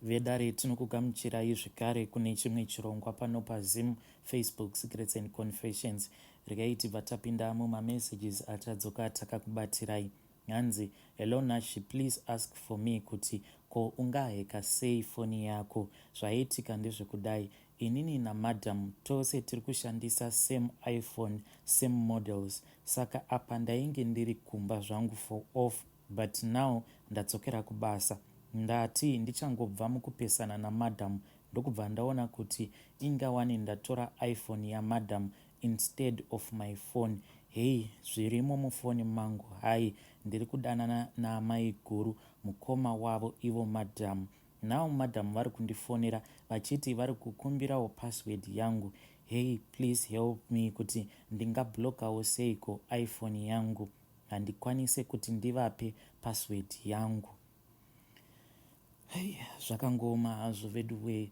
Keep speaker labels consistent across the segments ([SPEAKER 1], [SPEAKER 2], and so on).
[SPEAKER 1] Vedare, tinokugamuchirai zvekare kune chimwe chirongwa pano paZim Facebook Secrets and Confessions. Regai tibva tapinda mumamessages atadzoka takakubatirai. Hanzi, "Hello Nashi, please ask for me kuti ko ungaheka sei foni yako? Zvaiitika ndezvekudai, inini namadam tose tiri kushandisa same iPhone, same models. Saka apa ndainge ndiri kumba zvangu for off, but now ndadzokera kubasa. Ndati ndichangobva mukupesana namadam, ndokubva ndaona kuti ingawani ndatora iPhone yamadam instead of my phone. Hei, zvirimo mufoni mangu. Hai, ndiri kudanana naamai guru, mukoma wavo ivo madam. Now madam vari kundifonera vachiti vari kukumbirawo password yangu. Hei, please help me kuti ndingablokawo seiko iPhone yangu? Handikwanise kuti ndivape password yangu." Hei, zvakangooma hazvo vedu we.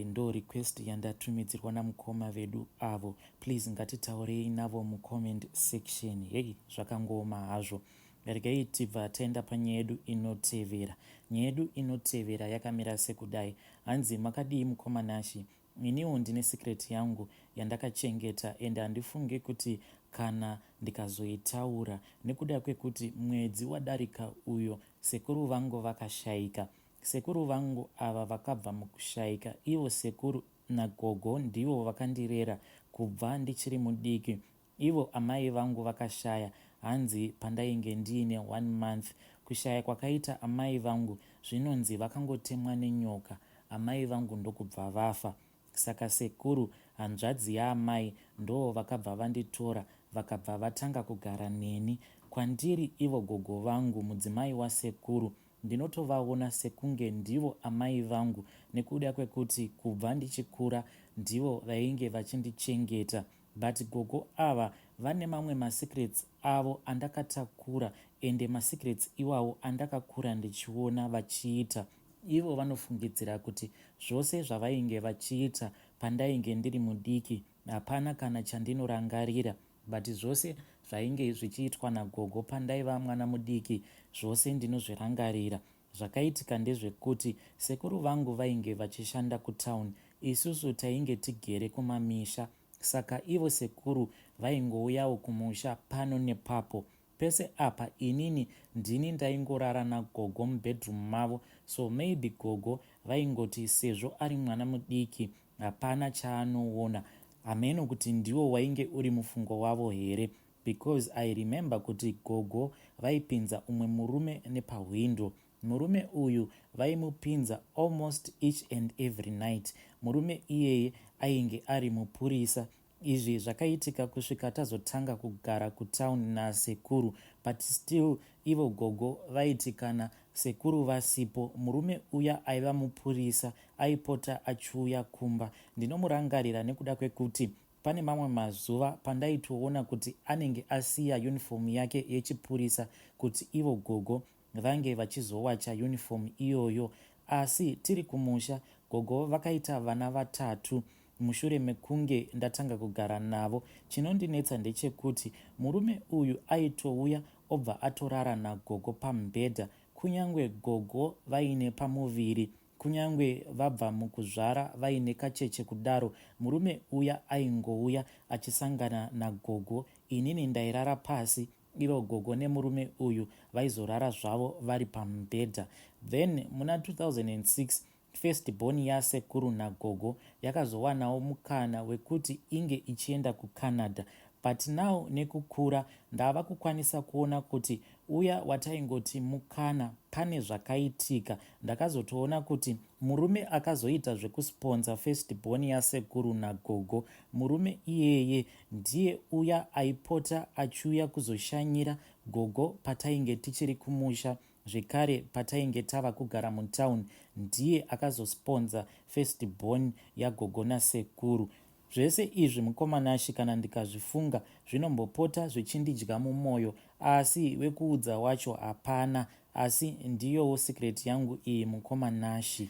[SPEAKER 1] Ndo request yandatumidzirwa namukoma vedu avo. Please ngatitaurei navo mucomment section. Hei, zvakangooma hazvo. Regai tibva taenda panyaya yedu inotevera. Nyaya yedu inotevera yakamira sekudai. Hanzi, "Makadii mukoma Nashi? Iniwo ndine secret yangu yandakachengeta, ende handifunge kuti kana ndikazoitaura, nekuda kwekuti mwedzi wadarika uyo sekuru vangu vakashayika. Sekuru vangu ava vakabva mukushayika, ivo sekuru nagogo ndivo vakandirera kubva ndichiri mudiki. Ivo amai vangu vakashaya, hanzi pandainge ndiine one month. Kushaya kwakaita amai vangu, zvinonzi vakangotemwa nenyoka, amai vangu ndokubva vafa. Saka sekuru, hanzvadzi yaamai, ndo vakabva vanditora, vakabva vatanga kugara neni. Kwandiri ivo gogo vangu, mudzimai wasekuru, ndinotovaona sekunge ndivo amai vangu, nekuda kwekuti kubva ndichikura ndivo vainge vachindichengeta. But gogo ava vane mamwe masecrets avo andakatakura, ende masecrets iwawo andakakura ndichiona vachiita. Ivo vanofungidzira kuti zvose zvavainge vachiita pandainge ndiri mudiki hapana kana chandinorangarira, but zvose zvainge zvichiitwa nagogo pandaiva mwana mudiki, zvose ndinozvirangarira. Zvakaitika ndezvekuti sekuru vangu vainge vachishanda kutauni, isusu tainge tigere kumamisha. Saka ivo sekuru vaingouyawo kumusha pano nepapo. Pese apa inini ndini ndaingorara nagogo mubedroom mavo, so maybe gogo vaingoti sezvo ari mwana mudiki hapana chaanoona. Hameno kuti ndiwo wainge uri mufungo wavo here, because I remember kuti gogo vaipinza umwe murume nepahwindo. Murume uyu vaimupinza almost each and every night. Murume iyeye ainge ari mupurisa. Izvi zvakaitika kusvika tazotanga kugara kutauni nasekuru, but still ivo gogo vaiti kana sekuru vasipo, murume uya aiva mupurisa aipota achiuya kumba. Ndinomurangarira nekuda kwekuti pane mamwe mazuva pandaitoona kuti anenge asiya uniform yake yechipurisa kuti ivo gogo vange vachizowacha uniform iyoyo. Asi tiri kumusha, gogo vakaita vana vatatu mushure mekunge ndatanga kugara navo. Chinondinetsa ndechekuti murume uyu aitouya obva atorara nagogo pamubhedha, kunyange gogo vaine pamuviri, kunyange vabva mukuzvara vaine kacheche kudaro. Murume uya aingouya achisangana nagogo. Inini ndairara pasi, ivo gogo nemurume uyu vaizorara zvavo vari pamubhedha. Then muna 2006 first born yasekuru nagogo yakazowanawo mukana wekuti inge ichienda kuCanada. But now nekukura ndava kukwanisa kuona kuti uya wataingoti mukana, pane zvakaitika. Ndakazotoona kuti murume akazoita zvekusponsor first born yasekuru nagogo, murume iyeye ndiye uya aipota achiuya kuzoshanyira gogo patainge tichiri kumusha. Zvekare patainge tava kugara mutauni, ndiye akazosponsor first born yagogo nasekuru. Zvese izvi, mukoma Nashi, kana ndikazvifunga zvinombopota zvichindidya mumwoyo, asi wekuudza wacho hapana. Asi ndiyowo secret yangu iyi, mukoma Nashi."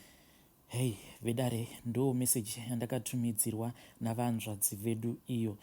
[SPEAKER 1] Hei vedare, ndo meseji yandakatumidzirwa navanzvadzi vedu iyo.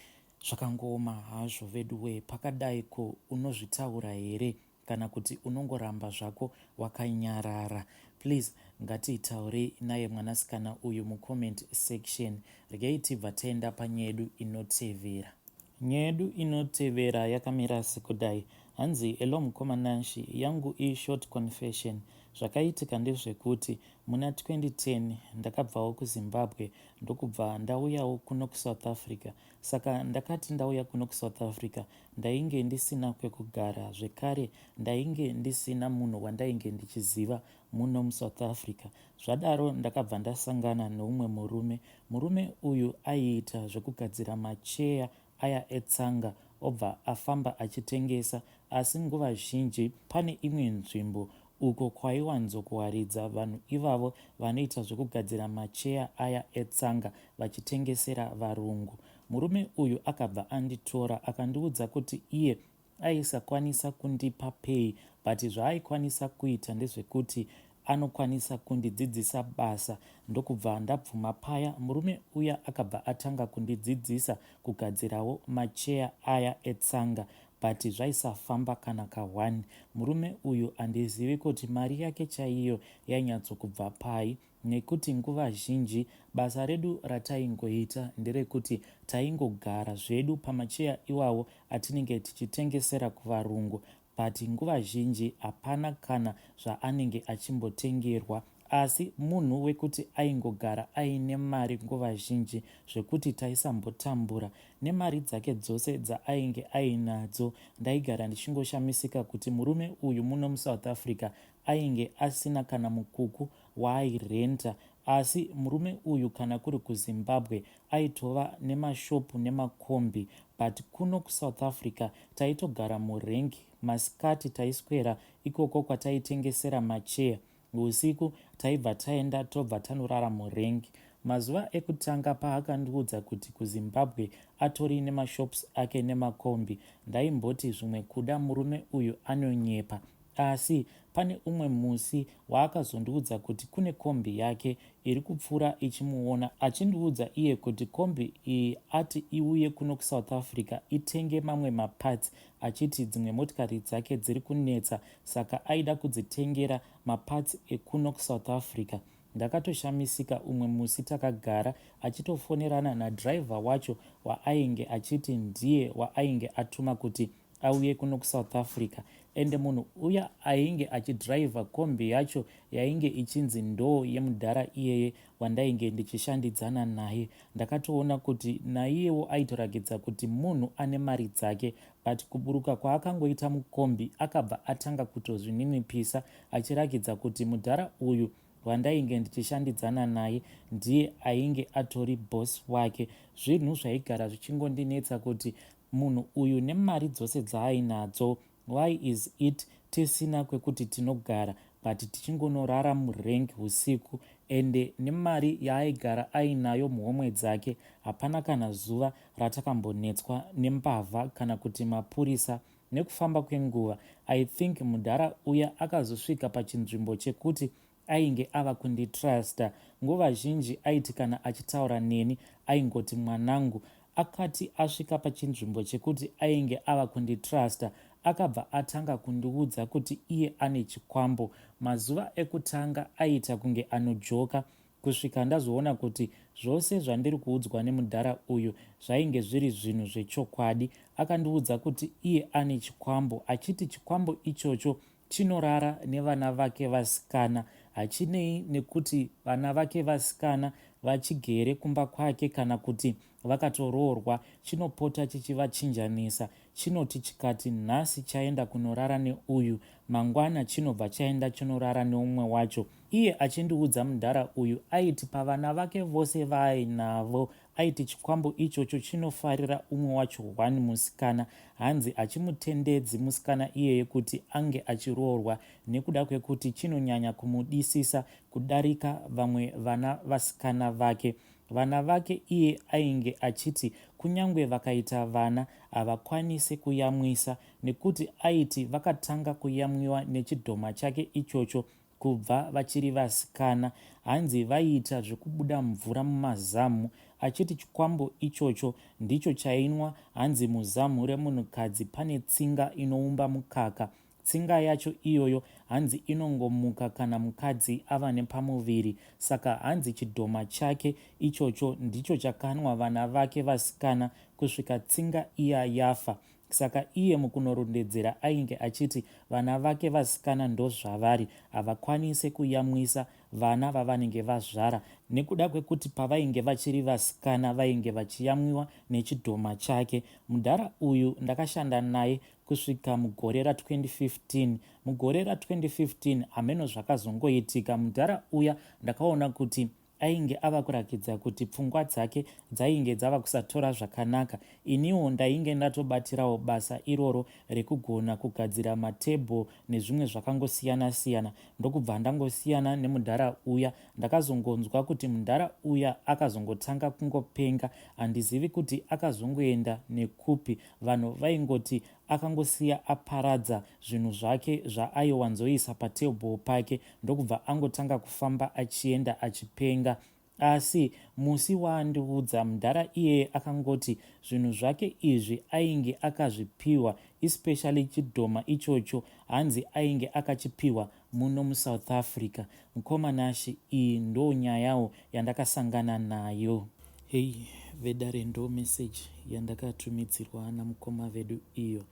[SPEAKER 1] Zvakangooma hazvo vedu we. Pakadai ko unozvitaura here, kana kuti unongoramba zvako wakanyarara? Please ngatitaurei naye mwanasikana uyu mucomment section. Regai tibva taenda panyaya yedu inotevera. Nyaya yedu inotevera yakamira sekudai. Hanzi hello mukoma Nashi, yangu ishort confession. Zvakaitika ndezvekuti muna 2010 ndakabvawo kuZimbabwe ndokubva ndauyawo kuno kuSouth Africa. Saka ndakati ndauya kuno kuSouth Africa ndainge ndisina kwekugara zvekare ndainge ndisina munhu wandainge ndichiziva muno muSouth Africa. Zvadaro ndakabva ndasangana neumwe murume. Murume uyu aiita zvekugadzira macheya aya etsanga obva afamba achitengesa asi nguva zhinji pane imwe nzvimbo uko kwaiwanzokuwaridza vanhu ivavo vanoita zvekugadzira macheya aya etsanga vachitengesera varungu. Murume uyu akabva anditora akandiudza kuti iye aisakwanisa kundipa pay but zvaaikwanisa kuita ndezvekuti anokwanisa kundidzidzisa basa ndokubva ndabvuma paya murume uya akabva atanga kundidzidzisa kugadzirawo macheya aya etsanga but zvaisafamba kana ka1. Murume uyu handizivi kuti mari yake chaiyo yainyatsokubva pai nekuti nguva zhinji basa redu rataingoita nderekuti taingogara zvedu pamacheya iwawo atinenge tichitengesera kuvarungu but nguva zhinji hapana kana zvaanenge achimbotengerwa asi munhu wekuti aingogara aine mari nguva zhinji zvekuti taisambotambura nemari dzake dzose dzaainge ainadzo. Ndaigara ndichingoshamisika kuti murume uyu muno muSouth Africa ainge asina kana mukuku waairenta asi murume uyu kana kuri kuZimbabwe aitova nemashopu nemakombi but kuno kuSouth Africa taitogara murengi. Masikati taiswera ikoko kwataitengesera macheya, usiku taibva taenda tobva tanorara murengi. Mazuva ekutanga paakandiudza kuti kuZimbabwe atori nemashops ake nemakombi ndaimboti zvimwe kuda murume uyu anonyepa asi pane umwe musi waakazondiudza kuti kune kombi yake iri kupfuura ichimuona achindiudza iye kuti kombi iyi ati iuye kuno kuSouth Africa itenge mamwe maparts achiti dzimwe motikari dzake dziri kunetsa saka aida kudzitengera maparts ekuno kuSouth Africa. Ndakatoshamisika umwe musi takagara achitofonerana nadhiraivha wacho waainge achiti ndiye waainge atuma kuti auye kuno kuSouth Africa ende munhu uya ainge achidhiraivha kombi yacho yainge ichinzi ndoo yemudhara iyeye wandainge ndichishandidzana naye. Ndakatoona kuti naiyewo aitorakidza kuti munhu ane mari dzake but kuburuka kwaakangoita mukombi akabva atanga kutozvininipisa achirakidza kuti mudhara uyu wandainge ndichishandidzana naye ndiye ainge atori boss wake. Zvinhu zvaigara zvichingondinetsa kuti munhu uyu nemari dzose dzaainadzo why is it tisina kwekuti tinogara but tichingonorara murengi usiku ende nemari yaaigara ainayo muhomwe dzake hapana kana zuva ratakambonetswa nembavha kana kuti mapurisa. Nekufamba kwenguva I think mudhara uya akazosvika pachinzvimbo chekuti ainge ava kunditrusta. Nguva zhinji aiti kana achitaura neni aingoti mwanangu. Akati asvika pachinzvimbo chekuti ainge ava kunditrusta akabva atanga kundiudza kuti iye ane chikwambo. Mazuva ekutanga aiita kunge anojoka kusvika ndazoona kuti zvose zvandiri kuudzwa nemudhara uyu zvainge zviri zvinhu zvechokwadi. Akandiudza kuti iye ane chikwambo achiti chikwambo ichocho chinorara nevana vake vasikana hachinei nekuti vana vake vasikana vachigere kumba kwake kana kuti vakatoroorwa chinopota chichivachinjanisa. Chinoti chikati nhasi chaenda kunorara neuyu mangwana chinobva chaenda chinorara neumwe wacho. Iye achindiudza mudhara uyu aiti pavana vake vose vaainavo aiti chikwambo ichocho chinofarira umwe wacho one musikana hanzi achimutendedzi musikana iyeye kuti ange achiroorwa nekuda kwekuti chinonyanya kumudisisa kudarika vamwe vana vasikana vake. Vana vake iye ainge achiti kunyangwe vakaita vana havakwanise kuyamwisa nekuti aiti vakatanga kuyamwiwa nechidhoma chake ichocho kubva vachiri vasikana hanzi vaiita zvekubuda mvura mumazamu achiti chikwambo ichocho ndicho chainwa hanzi muzamu remunhukadzi pane tsinga inoumba mukaka. Tsinga yacho iyoyo hanzi inongomuka kana mukadzi ava nepamuviri. Saka hanzi chidhoma chake ichocho ndicho chakanwa vana vake vasikana kusvika tsinga iya yafa. Saka iye mukunorondedzera ainge achiti vana vake vasikana ndozvavari, havakwanise kuyamwisa vana vavanenge vazvara nekuda kwekuti pavainge vachiri vasikana vainge vachiyamwiwa nechidhoma chake. Mudhara uyu ndakashanda naye kusvika mugore ra 2015. Mugore ra 2015 hameno zvakazongoitika, mudhara uya ndakaona kuti ainge ava kurakidza kuti pfungwa dzake dzainge dzava kusatora zvakanaka. Iniwo ndainge ndatobatirawo basa iroro rekugona kugadzira matable nezvimwe zvakangosiyana siyana, ndokubva ndangosiyana nemudhara uya. Ndakazongonzwa kuti mudhara uya akazongotanga kungopenga, handizivi kuti akazongoenda nekupi. Vanhu vaingoti akangosiya aparadza zvinhu zvake zvaaiwanzoisa patable pake, ndokubva angotanga kufamba achienda achipenga. Asi musi waandiudza, mudhara iyeye akangoti zvinhu zvake izvi ainge akazvipiwa, especially chidhoma ichocho, hanzi ainge akachipiwa muno muSouth Africa. Mukoma Nashe, iyi ndo nyayawo yandakasangana nayo. Hei vedare, ndo message yandakatumidzirwa namukoma vedu iyo.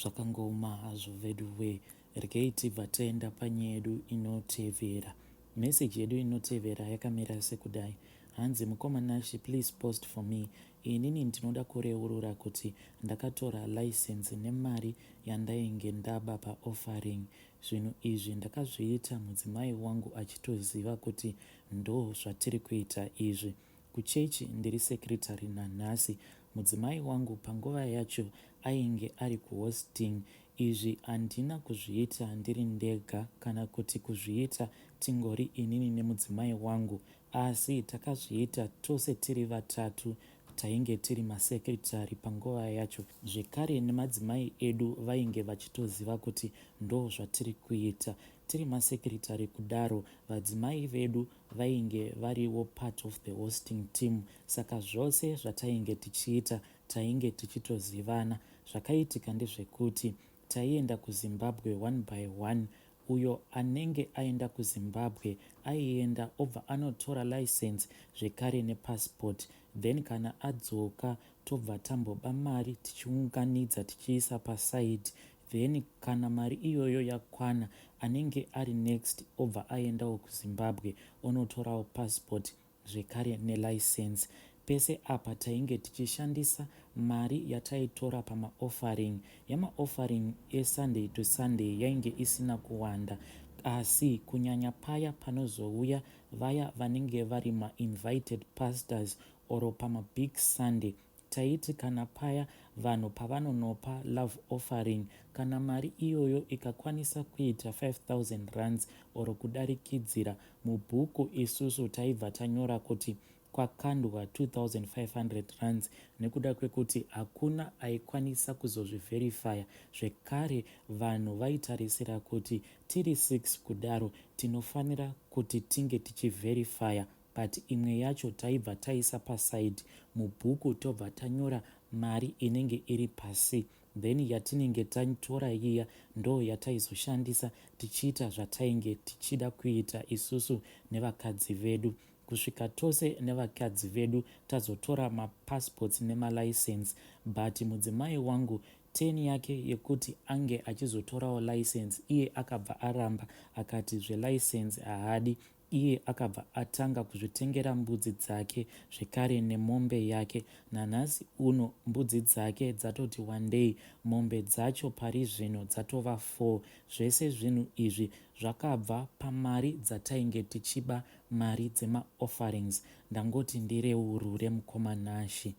[SPEAKER 1] Zvakangooma hazvo vedu we. Regei tibva taenda panyaya yedu inotevera. Message yedu inotevera yakamira sekudai. Hanzi, "Mukoma Nashe, please post for me. Inini ndinoda kureurura kuti ndakatora license nemari yandainge ndaba paoffering. Zvinhu izvi ndakazviita mudzimai wangu achitoziva kuti ndo zvatiri kuita izvi. Kuchechi ndiri secretary nanhasi. Mudzimai wangu panguva yacho ainge ari kuhosting. Izvi handina kuzviita ndiri ndega kana kuti kuzviita tingori inini nemudzimai wangu, asi takazviita tose tiri vatatu tainge tiri masecretary panguva yacho. Zvekare nemadzimai edu vainge vachitoziva kuti ndo zvatiri kuita. Tiri masecretary kudaro, vadzimai vedu vainge variwo part of the hosting team, saka zvose zvatainge tichiita tainge tichitozivana. Zvakaitika ndezvekuti taienda kuZimbabwe one by one. Uyo anenge aenda kuZimbabwe aienda obva anotora license zvekare nepassport. Then kana adzoka, tobva tamboba mari tichiunganidza tichiisa paside. Then kana mari iyoyo yakwana, anenge ari next obva aendawo kuZimbabwe onotorawo passport zvekare nelicense. Pese apa tainge tichishandisa mari yataitora pamaoffering. Yamaoffering eSunday to Sunday yainge isina kuwanda, asi kunyanya paya panozouya vaya vanenge vari mainvited pastors or pamabig Sunday, taiti kana paya vanhu pavanonopa love offering, kana mari iyoyo ikakwanisa kuita 5000 rands or kudarikidzira, mubhuku isusu taibva tanyora kuti kwakandwa 2500 rands, nekuda kwekuti hakuna aikwanisa kuzozviverifya. Zvekare vanhu vaitarisira kuti tiri 6 kudaro tinofanira kuti tinge tichiverifya, but imwe yacho taibva taisa paside mubhuku, tobva tanyora mari inenge iri pasi. Then yatinenge tatora iya ndo yataizoshandisa tichiita zvatainge tichida kuita isusu nevakadzi vedu, kusvika tose nevakadzi vedu tazotora mapassports nemalicense. But mudzimai wangu, turn yake yekuti ange achizotorawo license, iye akabva aramba, akati zvelicense haadi. Iye akabva atanga kuzvitengera mbudzi dzake zvekare nemombe yake. Nanhasi uno mbudzi dzake dzatoti wandei, mombe dzacho pari zvino dzatova 4. Zvese zvinhu izvi zvakabva pamari dzatainge tichiba, mari dzemaofferings. Ndangoti ndireurure, mukoma Nashe."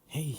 [SPEAKER 1] Hei,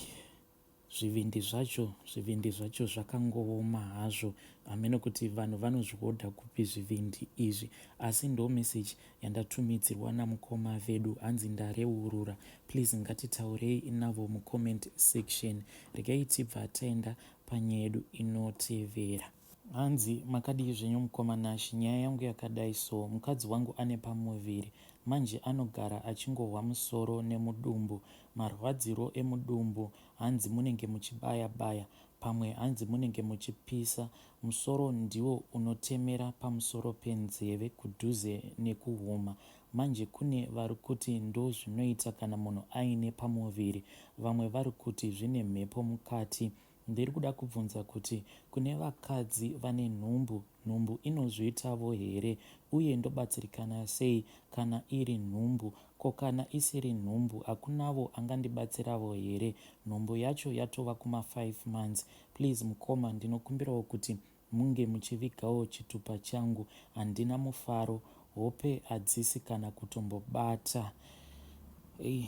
[SPEAKER 1] zvivindi zvacho, zvivindi zvacho zvakangooma hazvo. Hamene kuti vanhu vanozvihodha kupi zvivindi izvi, asi ndo message yandatumidzirwa namukoma vedu. Hanzi, "Ndareurura, please ngatitaurei navo mucomment section." Regai tibva taenda panyaya yedu inotevera. Hanzi, "Makadii zvenyu mukoma Nashe? Nyaya yangu yakadai so. Mukadzi wangu ane pamuviri manje, anogara achingohwa musoro nemudumbu, marwadziro emudumbu. Hanzi munenge muchibaya baya. Pamwe hanzi munenge muchipisa. Musoro ndiwo unotemera pamusoro penzeve kudhuze nekuhuma. Manje kune varikuti ndozvinoita kana munhu aine pamuviri. Vamwe varikuti zvine mhepo mukati. Ndiri kuda kubvunza kuti kune vakadzi vane nhumbu, nhumbu inozviitavo here uye ndobatsirikana sei kana iri nhumbu? Ko kana isiri nhumbu hakunavo angandibatsiravo here? Nhumbu yacho yatova kuma five months. Please mukoma ndinokumbirawo kuti munge muchivigawo chitupa changu. Handina mufaro. Hope hadzisi kana kutombobata. Hey.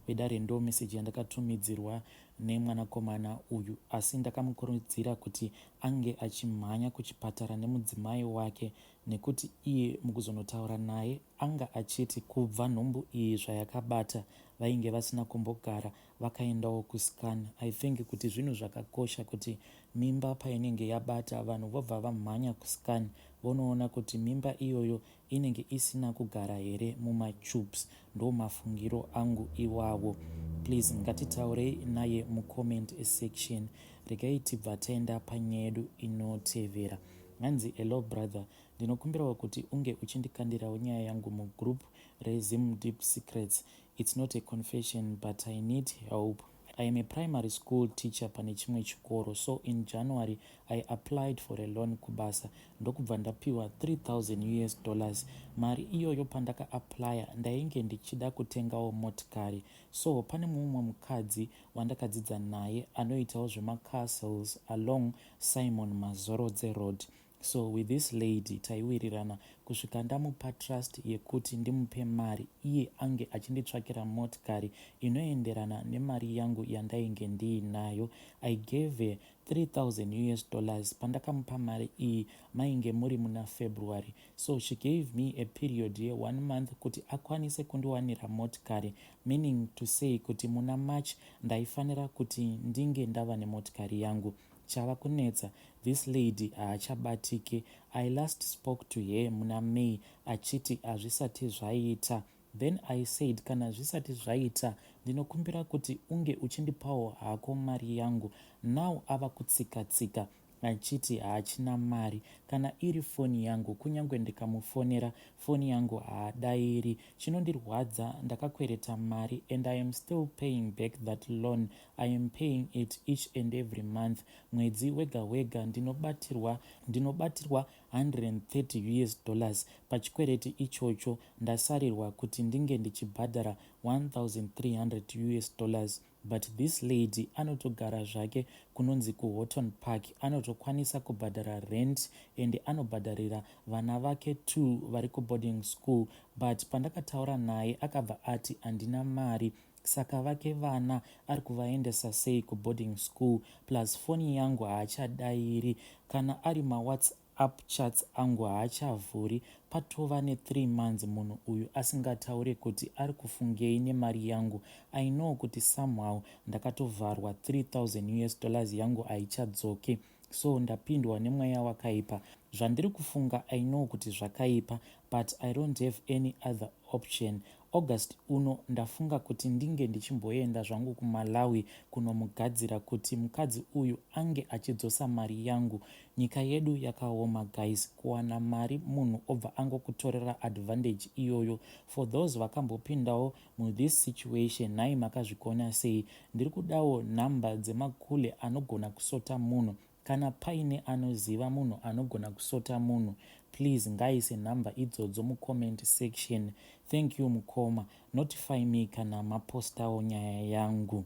[SPEAKER 1] Vedare ndo message yandakatumidzirwa nemwanakomana uyu asi ndakamukurudzira kuti ange achimhanya kuchipatara nemudzimai wake nekuti iye mukuzonotaura naye anga achiti kubva nhumbu iyi zvayakabata vainge vasina kumbogara vakaendawo kuscan. I think kuti zvinhu zvakakosha kuti mimba painenge yabata vanhu vobva vamhanya kuscan vonoona kuti mimba iyoyo inenge isina kugara here mumatubes. Ndomafungiro angu iwawo. Please ngatitaurei naye mucomment section. Regai tibva taenda panyaya yedu inotevera. Hanzi hello brother, ndinokumbirawo kuti unge uchindikandirawo nyaya yangu mugroup reZim Deep Secrets. It's not a confession but I need help. I am a primary school teacher pane chimwe chikoro. So in January I applied for a loan kubasa ndokubva ndapiwa 3000 US dollars. Mari iyoyo pandaka applya ndainge ndichida kutengawo motikari. So pane mumwe mukadzi wandakadzidza naye anoitawo zvemacastles along Simon Mazorodze Road. So with this lady taiwirirana kusvika ndamupa trust yekuti ndimupe mari iye ange achinditsvakira motikari inoenderana nemari yangu yandainge ndiinayo. I gave her 3000 US dollars. Pandakamupa mari iyi mainge muri muna February. So she gave me a period ye1 month kuti akwanise kundiwanira motikari, meaning to say kuti muna March ndaifanira kuti ndinge ndava nemotikari yangu. Chava kunetsa, this lady haachabatike. I last spoke to her muna May achiti hazvisati zvaita. Then I said kana zvisati zvaita ndinokumbira kuti unge uchindipawo hako mari yangu. Now ava kutsika-tsika achiti haachina mari. Kana iri foni yangu kunyange ndikamufonera foni yangu haadairi. Chinondirwadza ndakakwereta mari and I am still paying back that loan. I am paying it each and every month. Mwedzi wega wega ndinobatirwa ndinobatirwa 130 US dollars pachikwereti ichocho. Ndasarirwa kuti ndinge ndichibhadhara 1300 US dollars. But this lady anotogara zvake kunonzi kuHoughton Park, anotokwanisa kubhadhara rent and anobhadharira vana vake 2 vari kuboarding school. But pandakataura naye akabva ati handina mari, saka vake vana ari kuvaendesa sei kuboarding school? Plus foni yangu haachadairi, kana ari mawhatsapp chats angu haachavhuri. Patova ne3 months munhu uyu asingatauri kuti ari kufungei nemari yangu. I know kuti somehow ndakatovharwa 3000 US dollars yangu haichadzoki. So ndapindwa nemweya wakaipa. Zvandiri kufunga I know kuti zvakaipa, but I don't have any other option. August uno ndafunga kuti ndinge ndichimboenda zvangu kuMalawi kunomugadzira kuti mukadzi uyu ange achidzosa mari yangu. Nyika yedu yakaoma guys, kuwana mari munhu obva angokutorera advantage iyoyo. For those vakambopindawo muthis situation, nhai makazvikona sei? Ndiri kudawo nhamba dzemakule anogona kusota munhu. Kana paine anoziva munhu anogona kusota munhu, please ngaise nhamba idzodzo mucomment section. Thank you mukoma, notify me kana mapostawo nyaya yangu.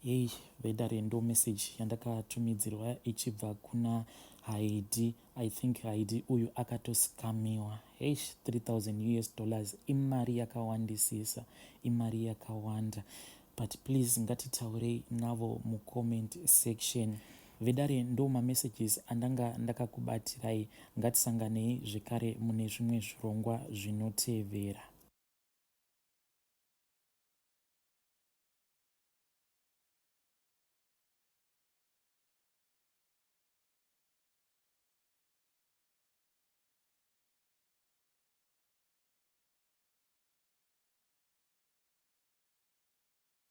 [SPEAKER 1] Yei vedare, ndo message yandakatumidzirwa ichibva kuna Haidi. I think Haidi uyu akatoscamiwa. Heish, 3000 US dollars imari yakawandisisa, imari yakawanda. But please ngatitaurei navo mucomment section. Vedare, ndo mamessages andanga ndakakubatirai. Ngatisanganei zvekare mune zvimwe zvirongwa zvinotevera.